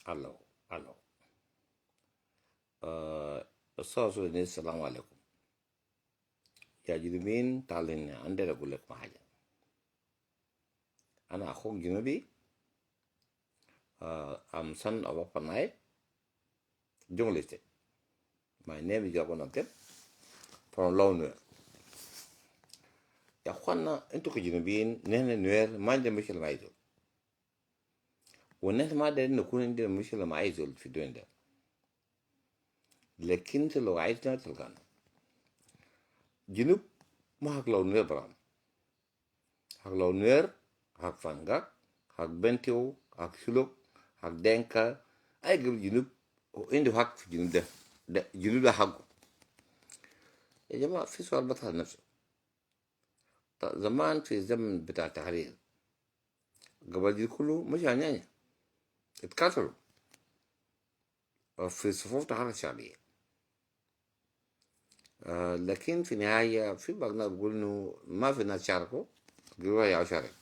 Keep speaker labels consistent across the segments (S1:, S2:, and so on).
S1: الو الو. الصلاة السلام عليكم يا جنوبيين. تعالين عندي اقول لكم حاجة. انا اخوك جنوبي، I'm son of Upper Nile, Jonglei State. My name is Jacob Nante from Lou Nuer. يا اخوانا، انتوا كجنوبيين، نحن نوير ما عندنا مشكلة مع زول، ونحن ما دايرين نكون عندنا مشكلة مع أي زول في الدنيا ده، لكن انت لو عايزنا تلقانا. جنوب ما حق لو نوير براهم، حق لو نوير، حق فانجاك، حق بنتيو، حق شلوك، حق دينكا. اي قبل جنوب عنده حق في الجنوب ده، ده الجنوب ده حقه. يا جماعة، في سؤال بطرح نفسه. طيب، زمان في الزمن بتاع التحرير قبل دي كله مش عنينا اتقاتلوا في صفوف الحركة الشعبية، لكن في النهاية في بعض الناس بيقول إنه ما في ناس شاركوا، قالوا يا شارك.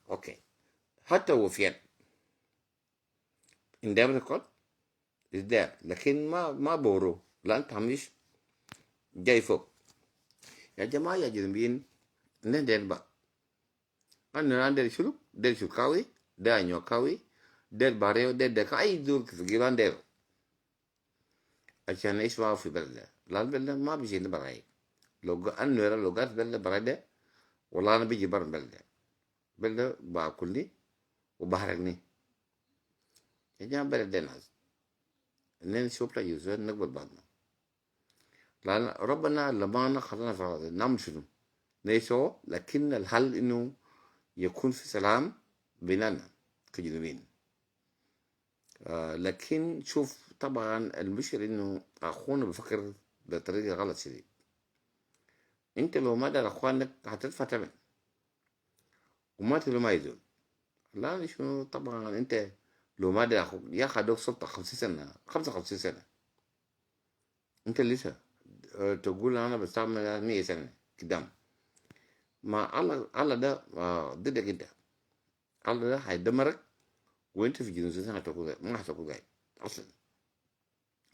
S1: okay، حتى وفيات in their record is there، لكن ما بورو لأن تهميش جاي فوق. يا جماعة، يا جنوبيين، نحن داير بعض. أنا داير شلوك، داير شلكاوي، داير أنيوكاوي، داير باريو، داير دكا، أي زول في جيران دايرو عشان نعيش معه في بلد. لا، البلد ما بيجي براي. لو أنا لو قعدت بلد براي ده، والله أنا بيجي برا البلد، بلد باكلني وبحرقني. يا جماعة، بلد ده ناس إننا نشوف لا نقبل بعضنا، لأن ربنا لما خلقنا في الأرض نعمل شنو؟ نعيشوا، لكن الحل إنه يكون في سلام بيننا كجنوبيين. لكن شوف، طبعا المشكلة إنه أخونا بفكر بطريقة غلط شديد. انت لو ما دار اخوانك هتدفع ثمن، وما تلوم اي زول. لا، شنو؟ طبعا انت لو ما دار اخوك، يا اخي ادوك سلطة 50 سنة، 55 سنة، انت لسه تقول انا بستعمل 100 سنة قدام. ما الله، الله ده ضدك انت. الله ده هيدمرك، وانت في جنوب السودان هتكون ما هتكون قاعد اصلا،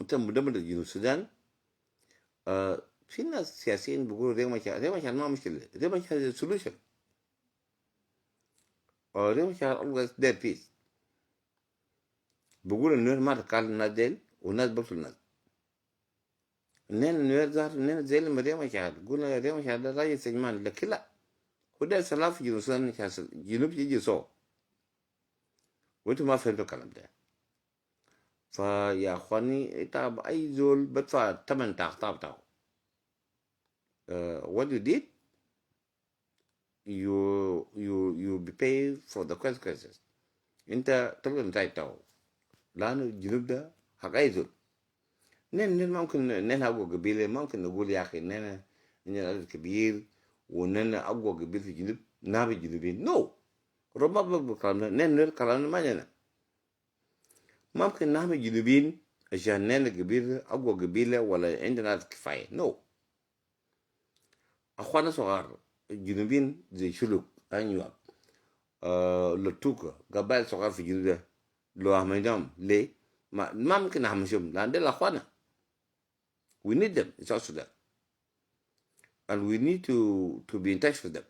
S1: انت مدمر جنوب السودان. في ناس سياسيين بيقولوا رياك مشار، رياك مشار ما مشكلة، رياك مشار solution. رياك مشار always there peace. بيقول النوير ما تقال الناس ديل، والناس بقتلوا الناس. نحن النوير ظهر نحن زي لما رياك مشار، قلنا رياك مشار ده راجل سجمان، لكن لا، هو ده سلام في جنوب السودان، جنوب يجي سوا، وانتوا ما فهمتوا الكلام ده. فيا اخواني، انت اي زول بدفع ثمن بتاع اخطاء بتاعه. What you did, you be pay for the consequences. انت تلقى النتائج بتاعه، لانه الجنوب ده حق اي زول. نحن ما ممكن نحن اقوى قبيله، ما ممكن نقول يا اخي نحن عندنا عدد كبير ونحن اقوى قبيله في الجنوب، نابي الجنوبيين. no، ربما بقبل الكلام ده. نحن الكلام ده ما عندنا. ما ممكن نحمي الجنوبيين عشان نحن قبيلة أقوى قبيلة ولا عندنا عدد كفاية. no. أخوانا صغار الجنوبيين زي شلوك، أنيواك، لتوكا، قبائل صغار في الجنوب ده، لو أهملناهم ليه؟ ما ممكن نهمشهم، لأن دول أخوانا. we need them in South Sudan and we need to be in touch with them.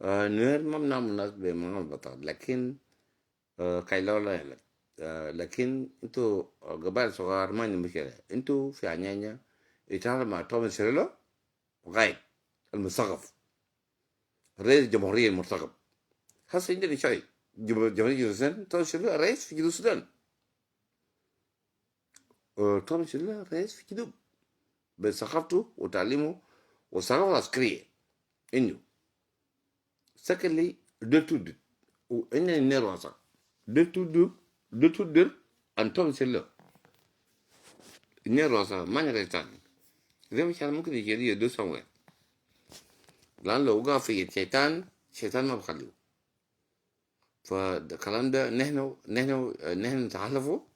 S1: نوير ما بنعمل ناس بمعنى البطال، لكن كايلو لا يعلم. لكن انتوا قبائل صغار ما عندي مشكلة. انتوا في عنيانيا يتعامل مع توماس سيريلو غايب المثقف، رئيس الجمهورية المرتقب. هسه عندنا شيء جمهورية جنوب السودان، توماس سيريلو رئيس في جنوب السودان. توماس سيريلو رئيس في جنوب بثقافته وتعليمه والثقافة العسكرية انه secondly ده to وإن النير ده to ده and توماس سيريلو النير ما نريد تاني زي مش ممكن يجي يدو somewhere، لأن لو وقع في الشيطان، الشيطان ما بخليه. فالكلام ده نحن نتحالفه.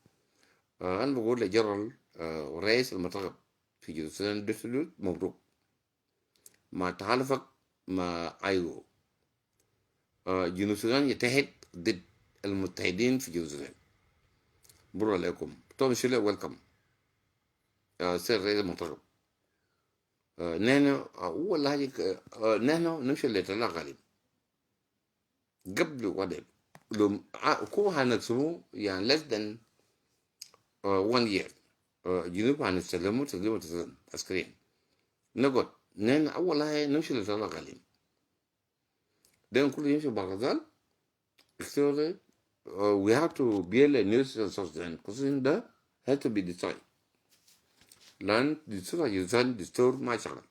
S1: أنا بقول لجنرال ورئيس المرتقب في جنوب السودان دستور، مبروك مع تحالفك مع ايو. جنوب السودان يتحد ضد المتحدين في جنوب السودان. برو عليكم توم شيلو، welcome سيد الرئيس المنتخب. نحن اول حاجه نحن نمشي للأقاليم قبل وضع لو كو هنقسموه، يعني less than one year جنوب هنسلموه تسليم تسليم عسكريا. نقعد نحن اول حاجه نمشي للأقاليم، ده كله يمشي بحر الغزال. We have to build a new South Sudan. Constitution ده has to be destroyed. لأن دستور الإنسان دستور ما شغال،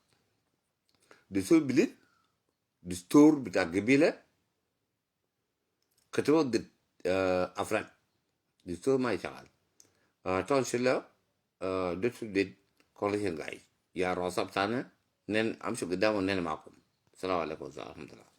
S1: دستور بلد، دستور بتاع قبيلة كتبوا ضد أفراد، دستور ما شغال. طبعا شلة ضد coalition guys، يا رؤساء بتاعنا، نحن أمشوا قدام ونحن معكم. السلام عليكم ورحمة الله.